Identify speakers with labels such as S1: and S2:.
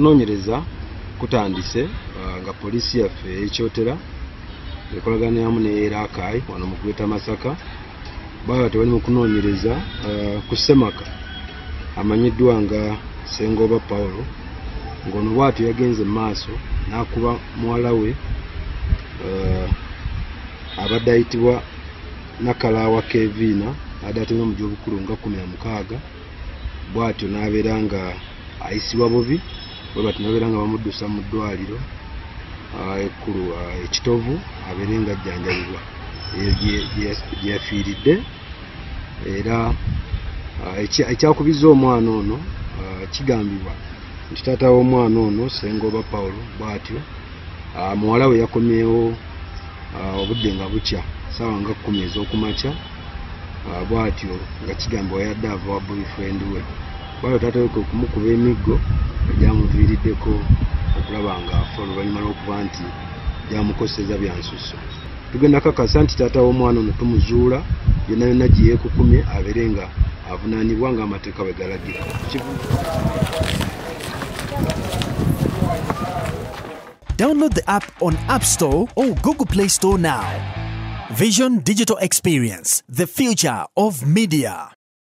S1: Okunoonyereza kutandise nga poliisi yaffe ekyotera ekolagana wamu ne Rakai wano mu Greater Masaka. Baba tebali mu kunoonyereza ku Ssemaka amanyiddwa nga Ssengoba Paulo, ng'ono bw'atyo yagenze mu maaso n'akuba muwala we abadde ayitibwa Nakalaawa Keviina, abadde atemwa mu gy'obukulu nga 16, bw'atyo n'abeera nga ayisibwa bubi, bwe batyo n'abeera nga bamuddusa mu ddwaliro ekkulu ekitovu abeere nga ajjanjabibwa, eyo gye yafiiridde. Era ekyakubizza omwana ono kigambibwa nti taata w'omwana ono Ssengoba Paulo bw'atyo muwala we yakomyewo obudde nga bukya ssaawa nga 10 ez'okumakya, bw'atyo nga kigambibwa yadde ava wa boyfriend we, bw'atyo taata we kwe kumukuba emiggo egyamuviiriddeko okulaba ng'afa oluvannyuma lw'okuba nti gyamukoseza bya nsusso. Tugenda kakasa nti taata w'omwana ono tumuzuula yonna yonna gye yeekukumye abeere nga avunaanibwa ng'amateeka bwe galagira.
S2: Download the app on App Store or Google Play Store now. Vision Digital Experience, the future of media.